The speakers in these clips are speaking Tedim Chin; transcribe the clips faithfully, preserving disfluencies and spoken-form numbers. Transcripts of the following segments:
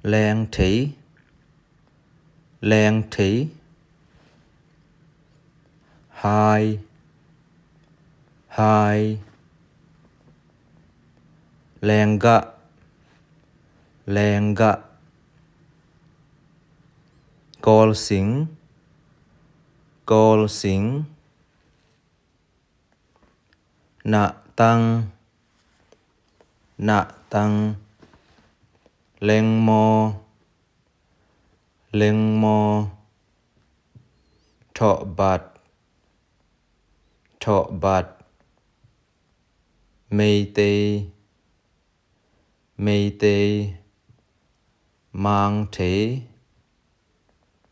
Lengthei, lengthei. Hai, hai. Lenggah, lenggah. Kawlsing, kawlsing. Nahtang, nahtang. Lengmaw, lengmaw. Thawhbat, thawhbat. Meitei, meitei. Mangthei,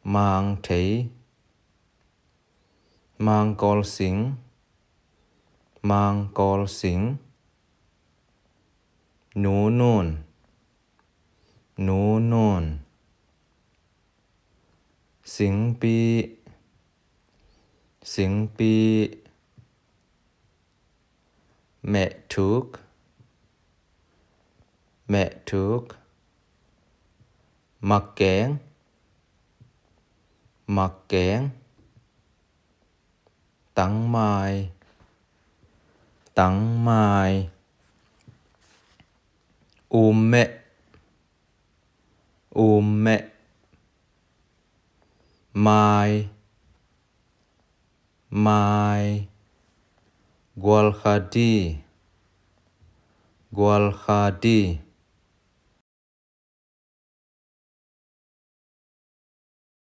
mangthei. Mangkawlsing, mangkawlsing. Nunun, nunun. Singpi, singpi. Mehthuk, mehthuk. Makkeng, makkeng. Tangmai, tangmai. Ummeh, ummeh. Mai, mai. Gualkhadi, gualkhadi.